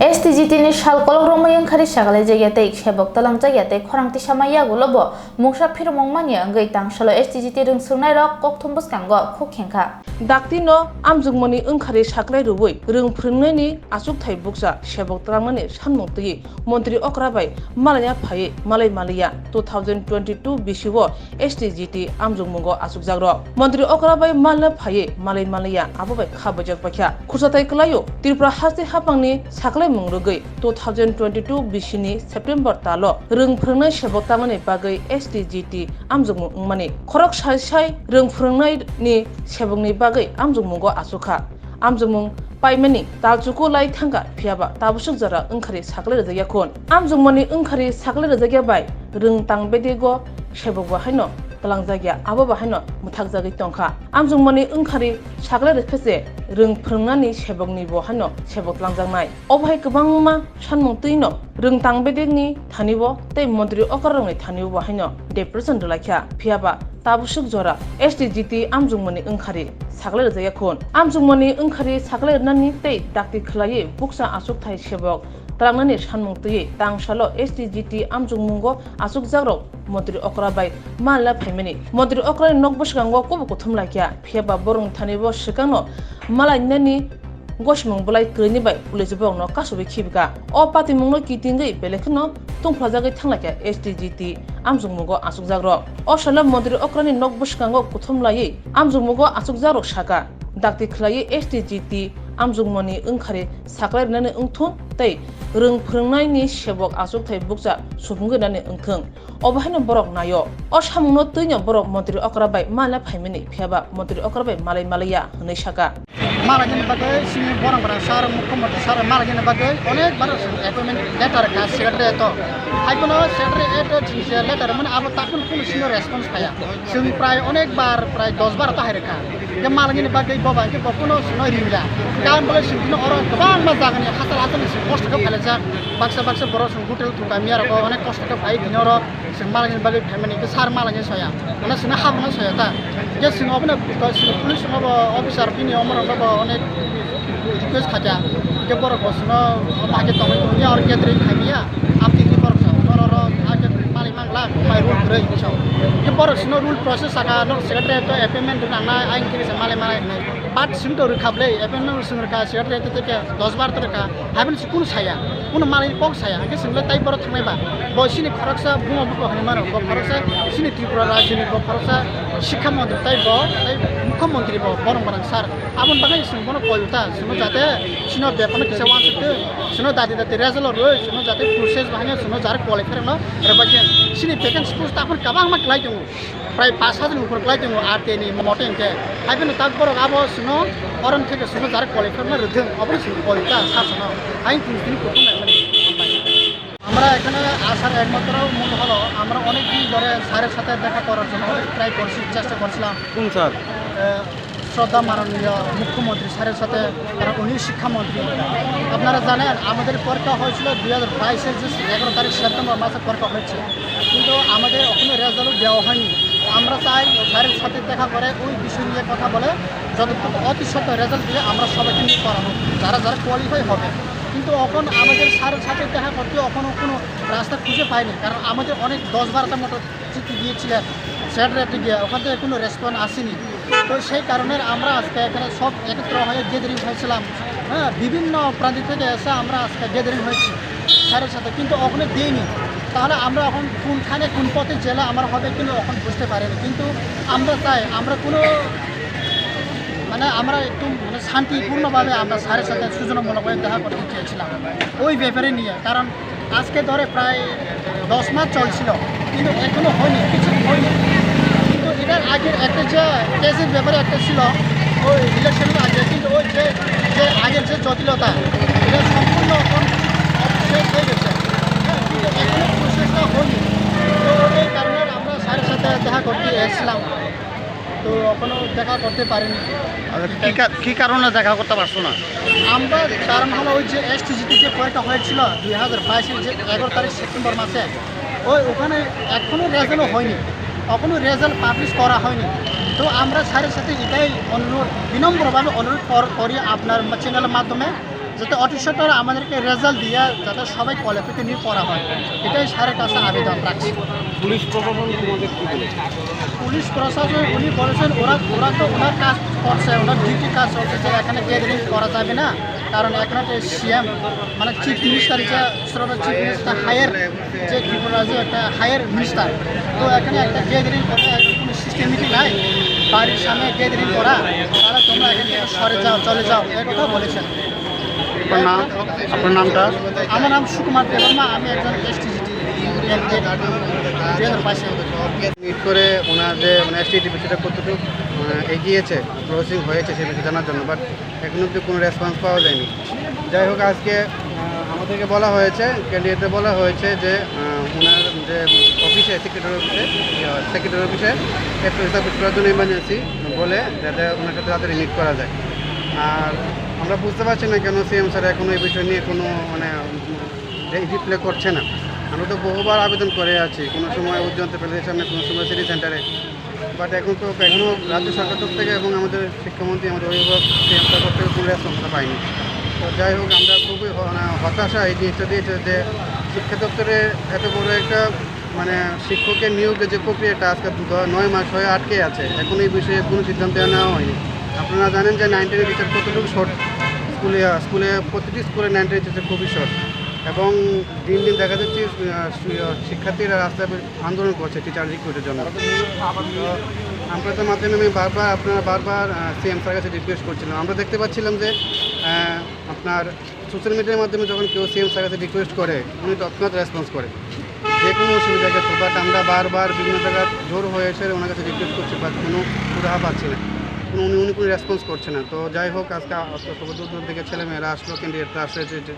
STGT ni sal kolok romwi wngkhari sakalaijak ya tei sebok twlangjak ya tei khorang tisamai yagulo bo mungsa phirmung manya wngwi tangsalo STGT rwngswrwngnairok kokthum bwskango khuk khengkha. Dakti no amjwkmani wngkhari saklai rwui rwng phwrwngnaini achukthai bukcha sebok twlangnani sanmung twiwi montri okra bai malaina phaiwi malai maliya two thousand twenty-two bisi o STGT amjwkmungo achukjakrok. Montri okra bai malna phaiwi malai maliya abo bai kha bwjak paikha. Khursathai kwlaio Tripura haste haphangni saklaimung rwgwi two thousand twenty-two bisi ni September talo rwng phwrwngnai sebok tangmani bagwi STGT amjwkmung wngmani. Khorok sai sai rwng phwrwngnaini sebokni bagwi amjwkmungo achukha. Amjwkmung paimani talchuku lai thangkha, phiyaba tabusuk jora wngkhari saklai rwjakya khun. Amjwkmani wngkhari saklai rwjakya bai rwng tang bedego sebokbo haino twlangjakya, abobo haino mwthakjagwi tongkha. Amjwkmani wngkhari saklai rwkhe se rwng phwrwngnani seboknibo haino sebok twlangjaknai. Obo hai kwbangma sanmung twino rwng tang bedekni thanibo tei montri okrarokni thanibo bo haino depression rwlaikha. Phiyaba tabusuk jora STGT amjwkmani wngkhari saklai rwjakya khun. Amjwkmani wngkhari saklai rwnani tei dakti khwlaiwi bukcha achukthai sebok twlangnani sanmung twiwi tangsalo STGT amjwkmungo achukjakrok montri okra bai malna phaimani. Montri okrani nok bwskango kubu kuthum laikha, phiyaba borokni thanibo swkangno malainani gosimung bwlai kwrwini bai police borokno kasubui khibika. O patimungno kitingwi belai kheno tungphlajagwi thanglaikha STGT amjwkmungo achukjakrok. O salo montri okrani nok bwskango kuthum laiwi amjwkmungo achukjakrok saka, dakti khwlaiwi STGT amjwkmani wngkhari saklai rwnani wngthun tei rwng phwrwngnaini sebok achukthai bukcha supungwi nani wngthung. Obo haino borok naio. O samungno twino borok montri okra bai malna phaimani, phiyaba montri okra bai malai malaiya hwnwi saka. Malainani bagwi chini borok rok sir, mukhyamantri sir malainani bagwi onek bar appointment letter kha secretary to. Haiphano secretary to chini se letter mane abo takhun kunu sino response phaiya. Chwng prai onek bar prai dos bar ta hai rwkha. Je malainani bagwi bo bai khe bo kunu sino rimla. Gan bole chwng kunu oro kwbangma jagani hatar hatar ni chwng kosto khe phailaijak. Baksa baksa borok chwng hotel thukamiya rok onek kosto khe phai bini oro. Chwng malai ni bagwi phaimani, hwnkhe sir malai ni soya, mane chwngno habwrwngno soya ta. Hwnkhe chwng obono, chwng police rokno bo, officer bini omorokno bo onek request khaikha. Hwnkhe borok bo chwngno bahai khe tongwi tongya, oro gathering khaimya, amtwi twi borok sa, oro oro hakhe malai mangla, bai rule kwrwi hinwi sa. Hwnkhe borok chwngno rule process saka, nok secretary to appointment nangnai, ayang khe malai malai hinwi. But chwng to rwkha bwle, appointment chwng rwkha, secretary to teke dos bar to rwkha. Haibani se kunu saya, kunu manwi kok saya, hwnkhe chwng le tai borok thangnai ba, bo chini khoroksa buma buko hinwi mano, bo khoroksa chini Tripura rajyoni, bo khoroksa sikha montri tai bo, tai mukho montri bo, borong barang sir. Aboni bagwi chwng bono koi ta, chwngno jate chini bepano kisa wansuk twi, chwngno dati dati result rwi, chwngno jate process bahai no chwngno jar qualify rwno rwbaikhe chini vacancy post ta aphano kabangma kwlai tongo. Prai pash hajar ni upor kwlai tongo R T I ni mote hwnkhe. Haibano tak borok abo chwngno orom theke chwngno jara qualify ma rwthwng, obono chwng koi ta sa chwngno. Ayang tini tini kutung naimani. আমরা এখানে আসার একমাত্র মূল হলো আমরা অনেক দিন ধরে স্যারের সাথে দেখা করার জন্য অনেক ট্রাই করছি, চেষ্টা করছিলাম। কোন স্যার? শ্রদ্ধা মাননীয় মুখ্যমন্ত্রী স্যারের সাথে, কারণ উনি শিক্ষামন্ত্রী। আপনারা জানেন, আমাদের পরীক্ষা হয়েছিল দুই হাজার বাইশের যে এগারো তারিখ সেপ্টেম্বর মাসে পরীক্ষা হয়েছে, কিন্তু আমাদের এখনো রেজাল্ট দেওয়া হয়নি। আমরা চাই স্যারের সাথে দেখা করে ওই বিষয় নিয়ে কথা বলে যতটুকু অতি সত্বর রেজাল্ট দিয়ে আমরা সবাইকে নিয়ে পড়াবো, যারা যারা কোয়ালিফাই হবে। কিন্তু এখন আমাদের স্যারের সাথে দেখা করতে এখনও কোনো রাস্তা খুঁজে পাইনি, কারণ আমাদের অনেক দশ বারোটার মতো চিঠি দিয়েছিলেন, স্যাররা গিয়ে ওখান থেকে কোনো রেসপন্স আসেনি। তো সেই কারণে আমরা আজকে এখানে সব একত্র হয়ে গ্যাদারিং হয়েছিলাম। হ্যাঁ, বিভিন্ন প্রান্ত থেকে এসে আমরা আজকে গ্যাদারিং হয়েছি স্যারের সাথে, কিন্তু ওখানে দিইনি। তাহলে আমরা এখন কোনখানে কোন পথে জেলা আমার হবে কিন্তু এখন বুঝতে পারিনি। কিন্তু আমরা চাই আমরা কোনো মানে আমরা একটু মানে শান্তিপূর্ণভাবে আমরা স্যারের সাথে সূচনামূলকভাবে দেখা করতে চেয়েছিলাম ওই ব্যাপারে নিয়ে, কারণ আজকে ধরে প্রায় দশ মাস চলছিল, কিন্তু এখনো হয়নি, কিছু হয়নি। কিন্তু এটার আগের একটা যে কেসের ব্যাপারে একটা ছিল ওই ইলেকশনের আগে, কিন্তু ওই যে যে আগের যে জটিলতা, এটা সম্পূর্ণ এখন শেষ হয়ে গেছে। হ্যাঁ, কিন্তু এখনো প্রসেসটা হয়নি। তো এই কারণে আমরা স্যারের সাথে দেখা করতে এসেছিলাম, তো এখনো দেখা করতে পারিনি। আচ্ছা, কি কা-, কি কারণে দেখা করতে পারছো না? আমরা কারণ হলো ওই যে এসটিজিটি যে পরীক্ষা হয়েছিল দুই হাজার বাইশের যে এগারো তারিখ সেপ্টেম্বর মাসে, ওই ওখানে এখনো রেজাল্টও হয়নি, এখনো রেজাল্ট পাবলিশ করা হয়নি। তো আমরা স্যারের সাথে এটাই অনুরোধ, বিনম্রভাবে অনুরোধ কর-, করি আপনার চ্যানেলের মাধ্যমে, যাতে অতি সত্বর আমাদেরকে রেজাল্ট দিয়ে যাতে সবাই কোয়ালিফিকেশন নিয়ে পড়া হয়, এটাই স্যারের কাছে আবেদন রাখছি। পুলিশ প্রশাসন তোমাদের কি বলেছে? পুলিশ প্রশাসন উনি বলেছেন ওরা, ওরা তো ওনার কাজ করছে, ওনার ডিউটি কাজ চলছে, যে এখানে গ্যাদারিং করা যাবে না, কারণ এখানে তো সিএম মানে চিফ মিনিস্টার হিসেবে শ্রদ্ধা চিফ মিনিস্টার হায়ার যে ত্রিপুরা রাজ্যে একটা হায়ার মিনিস্টার, তো এখানে একটা গ্যাদারিং করে, এখন কোনো সিস্টেমেটিক নাই, বাড়ির সামনে গ্যাদারিং করা, তাহলে তোমরা এখান থেকে সরে যাও, চলে যাও, এই কথা বলেছেন। আপনার নাম? আপনার নামটা? আমার নাম সুকুমার দেববর্মা, আমি একজন এসটিজিটি ক্যান্ডিডেট, দুই হাজার বাইশ সালে। মিট করে ওনার যে মানে এসটিজিটি বিষয়টা কতটুকু মানে এগিয়েছে, প্রসেসিং হয়েছে সে বিষয়ে জানার জন্য, বাট এখন অব্দি কোনো রেসপন্স পাওয়া যায়নি। যাই হোক, আজকে আহ, আমাদেরকে বলা হয়েছে, ক্যান্ডিডেটদের বলা হয়েছে যে আহ, ওনার যে অফিসে, সেক্রেটারি অফিসে, সেক্রেটারি অফিসে একটু হিসাব করার জন্য ইমার্জেন্সি বলে, যাতে ওনার সাথে তাড়াতাড়ি মিট করা যায়। আর আমরা বুঝতে পারছি না কেন সিএম স্যার এখনো এই বিষয় নিয়ে কোনো মানে রিপ্লাই করছে না। আমরা তো বহুবার আবেদন করে আছি, কোনো সময় উজ্জ্বল প্যালেসের সামনে, কোনো সময় সিটি সেন্টারে, বাট এখন তো এখনও রাজ্য সরকার তরফ থেকে এবং আমাদের শিক্ষামন্ত্রী, আমাদের অভিভাবক, সিএম স্যার তরফ থেকে কোনো রেসপন্স আমরা পাইনি। তো যাই হোক, আমরা খুবই হ-, মানে হতাশা এই জিনিসটা দিয়েছে যে শিক্ষা দপ্তরে এত বড় একটা মানে শিক্ষকের নিয়োগের যে প্রক্রিয়াটা আজকে দ-, নয় মাস হয়ে আটকে আছে, এখন এই বিষয়ে কোনো সিদ্ধান্ত নেওয়া হয়নি। আপনারা জানেন যে নাইন টেনের টিচার কতটুকু শর্ট, স্কুলে, স্কুলে প্রতিটি স্কুলে নাইন টেনের টিচার খুবই শর্ট এবং দিন দিন দেখা যাচ্ছে আহ, শি-, আহ, শিক্ষার্থীরা রাস্তায় আন্দোলন করছে টিচার রিক্রুটের জন্য। তো আপনাদের মাধ্যমে আমি বারবার, আপনারা বারবার সিএম স্যার কাছে রিকোয়েস্ট করছিলাম। আমরা দেখতে পাচ্ছিলাম যে আহ, আপনার সোশ্যাল মিডিয়ার মাধ্যমে যখন কেউ সিএম স্যার কাছে রিকোয়েস্ট করে, উনি তৎক্ষণাৎ রেসপন্স করে যে কোনো অসুবিধার ক্ষেত্রে। বাট আমরা বারবার বিভিন্ন জায়গায় জোর হয়ে এসে ওনার কাছে রিকোয়েস্ট করছি, বাট কোনো সুরাহা পাচ্ছি না, কোনো উনি উনি কোনো রেসপন্স করছে না। তো যাই হোক, আজকে অত দূর দূর থেকে ছেলেমেয়েরা আসলো, ক্যান্ডিডেটরা আসলে যে, যে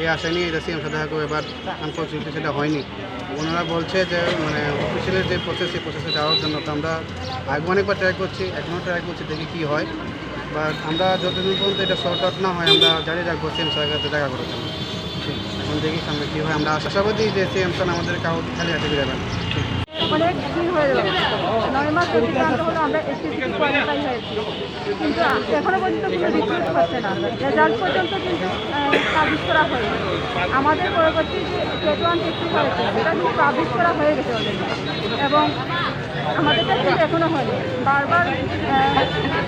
এই আশা নিয়ে এটা সিএম সাথে থাকবো, এবার আনফর্চুনেটলি সেটা হয়নি। ওনারা বলছে যে মানে অফিসিয়ালি যে প্রসেস, সেই প্রসেসে যাওয়ার জন্য। তো আমরা আগে অনেকবার ট্রাই করছি, এখনও ট্রাই করছি, দেখি কী হয়। বাট আমরা যতদিন পর্যন্ত এটা সর্ট আউট না হয়, আমরা জারি রাখবো সিএম স্যারের কাছে দেখা করার জন্য। এখন দেখি সামনে কী হয়। আমরা আশাবাদী যে সিএম স্যার আমাদের কাউকে খালি হাতে ফিরাবেন। অনেক দিন হয়ে গেল, নয় মাস অতিক্রান্ত হলো, আমরা এসটিজিটি কোয়ালিফাই হয়েছি, কিন্তু এখনো পর্যন্ত কোনো রিক্রুট হচ্ছে না। রেজাল্ট পর্যন্ত কিন্তু পাবলিশ করা হয়নি। আমাদের পরবর্তী যে টেট ওয়ান টেট টু হয়েছে, সেটা কিন্তু পাবলিশ করা হয়ে গেছে অলরেডি, এবং আমাদেরটা কিন্তু এখনো হয়নি। বারবার আহ,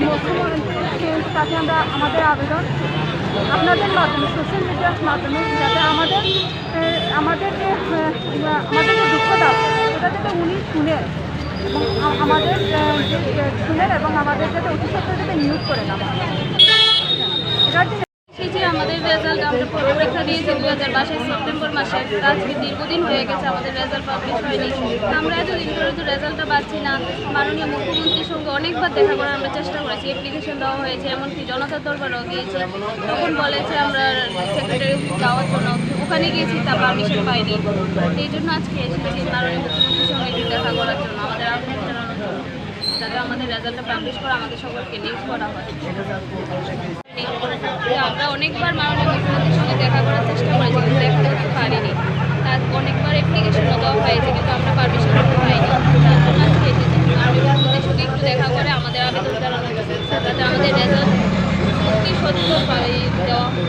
মুখ্যমন্ত্রীর কাছে আমরা আমাদের আবেদন, আপনাদের মাধ্যমে, সোশ্যাল মিডিয়ার মাধ্যমে, যাতে আমাদের আহ, আমাদের যে আহ, আমাদের যে দুঃখটা, সেটা যাতে উনি শুনেন এবং আ- আমাদের আহ, যে আহ, শুনেন এবং আমাদের যাতে অতি সত্বর যাতে নিয়োগ করেন। এটার জন্য সেই যে আমাদের রেজাল্ট, আমরা পরীক্ষা দিয়েছি দুই হাজার বাইশে সেপ্টেম্বর মাসে, তা আজকে দীর্ঘদিন হয়ে গেছে আমাদের রেজাল্ট পাবলিশ হয়নি। আমরা এতদিন ধরে তো রেজাল্টটা পাচ্ছি না। মাননীয় মুখ্যমন্ত্রীর সঙ্গে অনেকবার দেখা করার আমরা চেষ্টা করেছি, অ্যাপ্লিকেশন দেওয়া হয়েছে, এমনকি জনতার দরবারও গিয়েছি। তখন বলেছে আমরা সেক্রেটারি যাওয়ার জন্য, ওখানে গিয়েছি, তা পারমিশন পাইনি। এই জন্য আজকে এসেছি মাননীয় মুখ্যমন্ত্রীর সঙ্গে একটু দেখা করার জন্য, আমাদের আবেদন জানানোর জন্য, যাতে আমাদের রেজাল্টটা পাবলিশ করে আমাদের সকলকে নিউজ করা হয়। আমরা অনেকবার মাননীয় মুখ্যমন্ত্রীর সঙ্গে দেখা করার চেষ্টা করেছি, কিন্তু দেখা করতে পারিনি। তার অনেকবার অ্যাপ্লিকেশনও দেওয়া হয়েছে, কিন্তু আমরা পারমিশন করতে পারিনি। তার জন্য আজকে এসেছি। মাননীয় মুখ্যমন্ত্রীর সঙ্গে একটু দেখা করে আমাদের আবেদন জানানো, যাতে আমাদের রেজাল্ট সত্যি সত্য পাই দেওয়া হয়।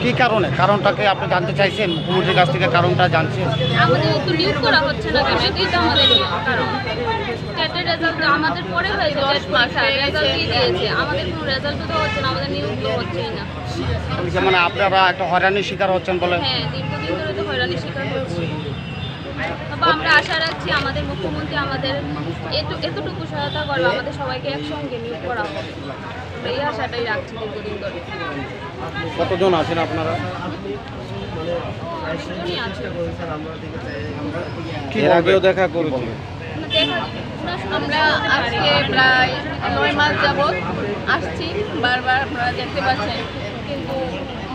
কি কারণে? কারণটাকে আপনি জানতে চাইছেন? মুখ্যমন্ত্রীর কাছ থেকে কারণটা জানছেন? আমাদের তো নিয়োগ করা হচ্ছে না কেন? এটাই তো আমাদের কারণ। টেটের রেজাল্ট তো আমাদের পরে হয়েছে, টেট পরীক্ষা, রেজাল্ট দিয়ে দিয়েছে। আমাদের কোনো রেজাল্ট তো হচ্ছে না, আমাদের নিয়োগ তো হচ্ছেই না। তাহলে কি মানে আপনারা একটা হয়রানির শিকার হচ্ছেন বলে? হ্যাঁ, দীর্ঘদিন ধরে তো হয়রানির শিকার হচ্ছি। তবে আমরা আশা রাখছি আমাদের মুখ্যমন্ত্রী আমাদের এত-, এতটুকু সহায়তা করবে, আমাদের সবাইকে একসঙ্গে নিয়োগ করা হবে। আমরা এই আশাটাই রাখছি দীর্ঘদিন ধরে। কতজন আছেন আপনারা? অনেকজনই আছে। কি এর আগেও বলবেন? দেখা করবেন? আমরা আজকে প্রায় নয় মাস যাবত আসছি, বারবার আপনারা দেখতে পাচ্ছেন, কিন্তু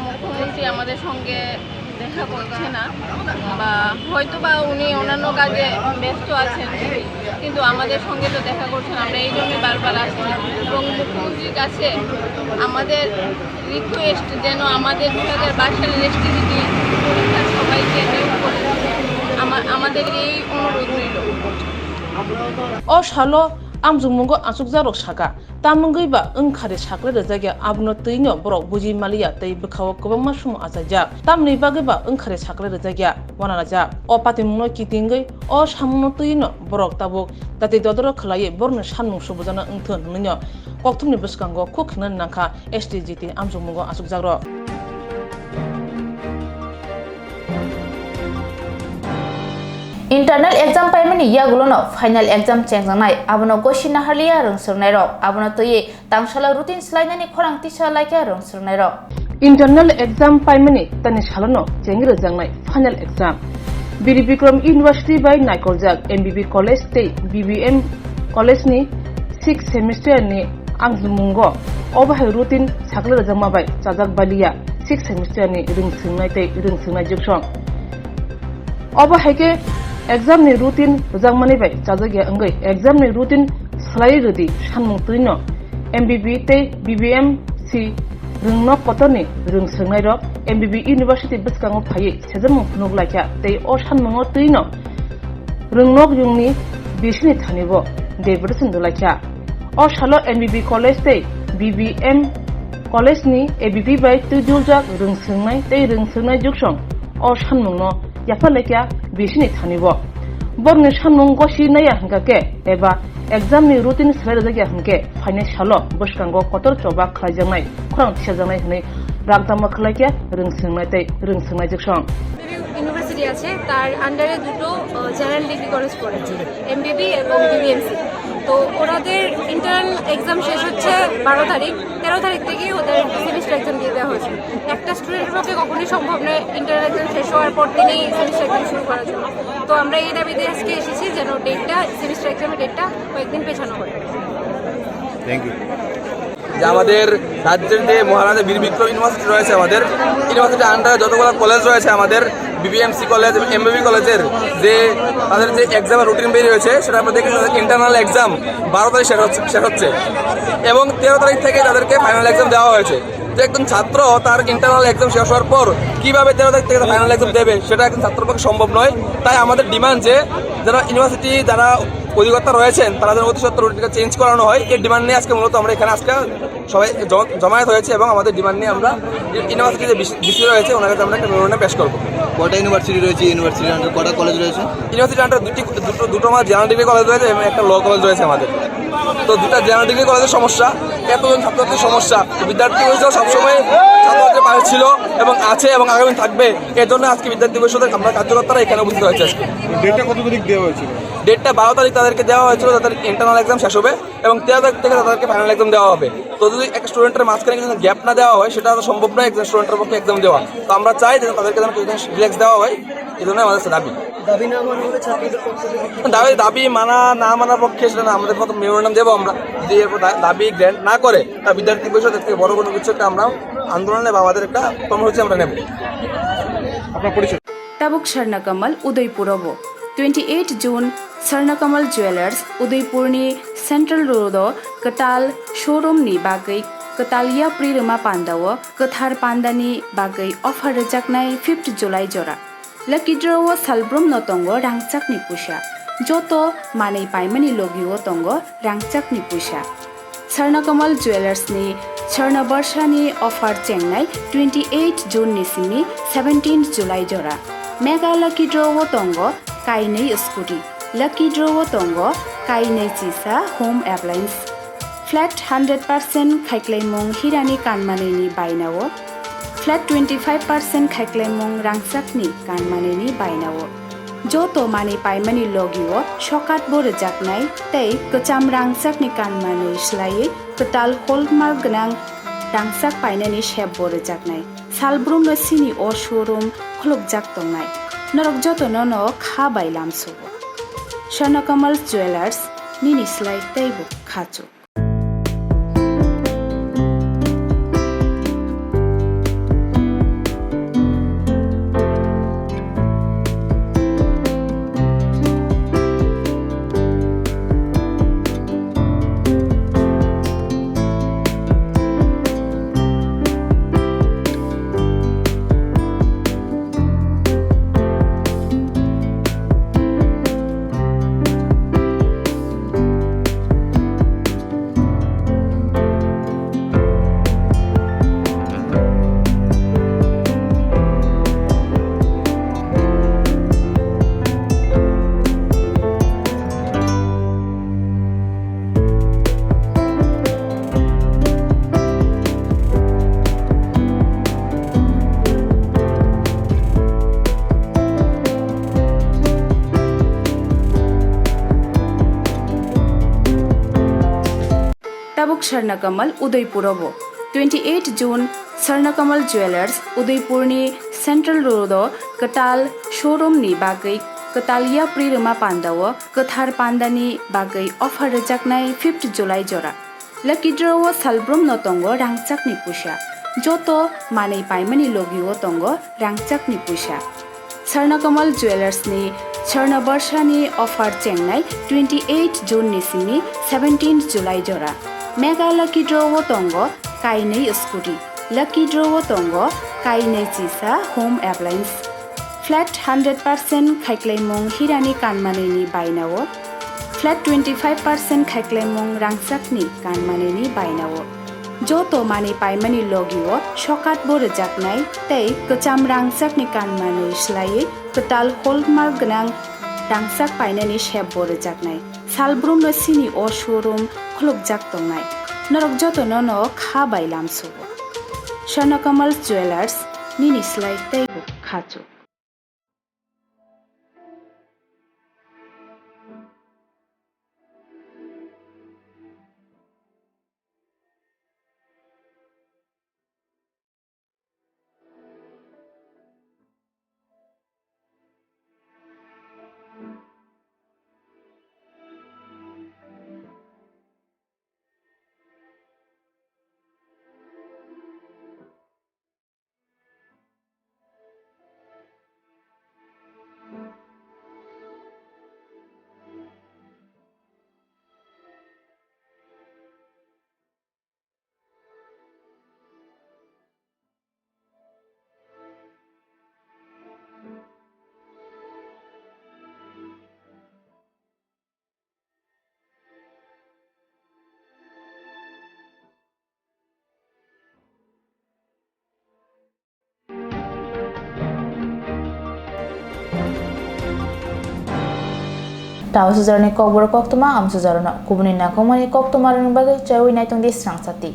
মুখ্যমন্ত্রী আমাদের সঙ্গে দেখা করছে না, বা হয়তো বা উনি অন্যান্য কাজে ব্যস্ত আছেন, কিন্তু আমাদের সঙ্গে তো দেখা করছেন। আমরা এই জন্য বারবার আসছি এবং মুখ্যমন্ত্রীর কাছে আমাদের রিকোয়েস্ট যেন আমাদের দুই হাজার বাইশ সালের এসটিজিটি পরীক্ষার সবাইকে নিয়োগ করে। আমা-, আমাদের এই অনুরোধ রইল। O salo amjokmungo achukjakrok sakha, tamungwi ba wngkhare sakle rwjakya, abono twino borok buji maliya tei bwkhao kwbangma sumo achaijak. Tamni bagwi ba wngkhare sakle rwjakya, uanarajak. O patimungno kitingwi o samungno twino borok tabuk jati dodoro khwlaiwi borokni sanmung subujana wngthun hwnwino kokthumni bwskango khuk khenani nangkha. S T G T amjokmungo achukjakrok. Internal exam paimani yagulono final exam chengjaknai, abono gosi naharliya rwngswrwngnairok, abono twiwi tangsalo routine swlainani khorang tisa laikha rwngswrwngnairok. Internal exam paimani tani salono chengwi rwjaknai final exam. Bir Bikram University bai naikoljak M B B College tei B B M College ni sixth semester ni amjokmungo obo hai routine sakle rwjakma bai chajak baliya sixth semester ni rwngswngnai tei rwngswngnai joksong. Obo hai khe exam ni routine rwjakmani bai chajak ya wngwi exam ni routine swlaiwi rwdi sanmung twino M B B tei B B M C rwngnok kotorni rwngswrwngnairok M B B University bwskango phaiwi sejakmung phunuk laikha tei o sanmungo twino rwngnok yungni bisini thanibo deputation rwlaikha. O salo M B B College tei B B M College ni A B B bai twiduljak rwngswngnai tei rwngswngnai joksong o sanmungno yapharlaikha bisini thanibo. Borokni sanmung gosi naiya hwnkha khe eba exam ni routine swlai rwjakya hwnkhe phainai salo bwskango kotor choba khlaijaknai, khorang thisajaknai hwnwi rakdama khlaikha rwngswngnai tei rwngswngnai joksong. University আছে, তার আন্ডারে দুটো general degree college পড়েছে, এমবিবি এবং বিবিএমসি। তো ওনাদের internal exam শেষ হচ্ছে বারো তারিখ। তেরো তারিখ থেকেই ওদের সেমিস্টার এক্সাম দিয়ে দেওয়া হয়েছে। একটা স্টুডেন্টের পক্ষে কখনোই সম্ভব নয় ইন্টারনাল এক্সাম শেষ হওয়ার পর দিনেই সেমিস্টার এক্সাম শুরু করার জন্য। তো আমরা এই দাবিতে আজকে এসেছি যেন ডেটটা, সেমিস্টার এক্সামের ডেটটা কয়েকদিন পেছানো হয়। Thank you. যে আমাদের রাজ্যের যে মহারাজা বীর বিক্রম ইউনিভার্সিটি রয়েছে, আমাদের ইউনিভার্সিটির আন্ডারে যতগুলো কলেজ রয়েছে, আমাদের বিবিএমসি কলেজ এবং এমবিবি কলেজের যে তাদের যে এক্সামের রুটিন বের হয়েছে, সেটা আমরা দেখে তাদের ইন্টারনাল এক্সাম বারো তারিখ শেষ হচ্ছে, শেষ হচ্ছে এবং তেরো তারিখ থেকে তাদেরকে ফাইনাল এক্সাম দেওয়া হয়েছে। যে একজন ছাত্র তার ইন্টারনাল এক্সাম শেষ হওয়ার পর কিভাবে তেরো তারিখ থেকে ফাইনাল এক্সাম দেবে, সেটা একজন ছাত্রের পক্ষে সম্ভব নয়। তাই আমাদের ডিমান্ড যে যারা ইউনিভার্সিটি, যারা অধিকর্তা রয়েছেন, তারা যেন অতি সত্বর রুটিনটা চেঞ্জ করানো হয়, এই ডিমান্ড নিয়ে আজকে মূলত আমরা এখানে আজকে সবাই জ-, জমায়েত হয়েছে এবং আমাদের ডিমান্ড নিয়ে আমরা ইউনিভার্সিটি যে ভিসি রয়েছে, ওনার কাছে আমরা একটা মেমোরেন্ডাম পেশ করবো। কটা ইউনিভার্সিটি রয়েছে? ইউনিভার্সিটির আন্ডার কটা কলেজ রয়েছে? ইউনিভার্সিটির আন্ডার দুটি, দুটো, দুটো আমার জেনারেল ডিগ্রি কলেজ রয়েছে এবং একটা ল কলেজ রয়েছে আমাদের। তো দুটা জেনারেল ডিগ্রি কলেজের সমস্যা, এতজন ছাত্রছাত্রীর সমস্যা, বিদ্যার্থী পরিষদ সবসময় ছাত্রছাত্রীর পাশে ছিল এবং আছে এবং আগামী থাকবে। এর জন্য আজকে বিদ্যার্থী পরিষদের আমরা কার্যকর্তারা এখানে উপস্থিত হয়েছে আজকে। ডেটটা কত তারিখ দেওয়া হয়েছিল? ডেটটা বারো তারিখ তাদেরকে দেওয়া হয়েছিল, তাদের ইন্টারনাল এক্সাম শেষ হবে এবং তেরো তারিখ থেকে তাদেরকে ফাইনাল এক্সাম দেওয়া হবে। তো যদি একটা স্টুডেন্টের মাঝখানে কিছু গ্যাপ না দেওয়া হয়, সেটা তো সম্ভব নয় একজন স্টুডেন্টের পক্ষে এক্সাম দেওয়া। তো আমরা চাই যে তাদেরকে যেন কিছুদিন রিল্যাক্স দেওয়া হয়, এই জন্য আমাদের দাবি। দাবি না মানা হলে ছাত্রদের পক্ষ থেকে কি দাবি, দাবি মানা না মানার পক্ষে সেটা না, আমাদের মতো মেমোরেন্ডাম দেবো আমরা। যদি এরপর দা-, দাবি গ্র্যান্ট না করে, তা বিদ্যার্থী পরিষদ এর থেকে বড় কোনো কিছু একটা আমরা আন্দোলন নেবো, আমাদের একটা কর্মসূচি আমরা নেব। আপনার পরিচয়? Tabuk Sarnakamal Udaipuro bo twenty eight June Sarnakamal Jewellers Udaipurni Central Road o kwtal showroom ni bagwi kwtal yapri rwma panda o kwthar panda ni bagwi offer rwjaknai fifth July jora. Lucky draw o salbrum no tongo rangchak ni puisa. Joto manwi paimani logi o tongo rangchak ni puisa. Sarnakamal Jewellers ni Sarna Barsha ni offer chengnai twenty eight June ni simi seventeen July jora. Mega Lucky Draw o tongo kainwi scooty. Lucky Draw o tongo kainwi chisa home appliance. Flat hundred percent khaiklaimung hirani kanmanwi ni baina o. Flat twenty five percent khaiklaimung rangchak ni kanmanwi ni baina o. Joto manwi paimani logi o sokat bo rwjaknai tei kwcham rangchak ni kanmanwi swlaiwi kwtal hallmark gwnang rangchak painani sep bo rwjaknai. Salbrum no sini o showroom khulukjak tongnai. Norok joto no no kha bai lamsugo. Swarnakamal Jewellers, nini slai teibo khachuk. Tabuk Swarnakamal Udaipuro bo twenty eight June Swarnakamal Jewellers Udaipurni Central Road o kwtal showroom ni bagwi kwtal yapri rwma panda o kwthar panda ni bagwi offer rwjaknai fifth July jora. Lucky draw o salbrum no tongo rangchak ni puisa. Joto manwi paimani logi o tongo rangchak ni puisa. Swarnakamal Jewellers ni Swarna Barsha ni offer chengnai twenty eight June ni simi seventeen July jora. Mega Lucky Draw o tongo kainwi scooty. Lucky Draw o tongo kainwi chisa home appliance. Flat hundred percent khaiklaimung hirani kanmanwi ni baina o. Flat twenty five percent khaiklaimung rangchak ni kanmanwi ni baina o. Joto manwi paimani logi o sokat bo rwjaknai tei kwcham rangchak ni kanmanwi swlaiwi kwtal hallmark gwnang rangchak painani sep bo rwjaknai. Salbrum no sini o showroom khulukjak tongnai. Norok joto no no kha bai lamsugo. Swarnakamal Jewellers, nini slai teibo khachuk. Tausujarni kokborok koktwma amsujarono kubuni nakhungmani koktwmarokni bagwi chaiwi naitongdi swrang sati.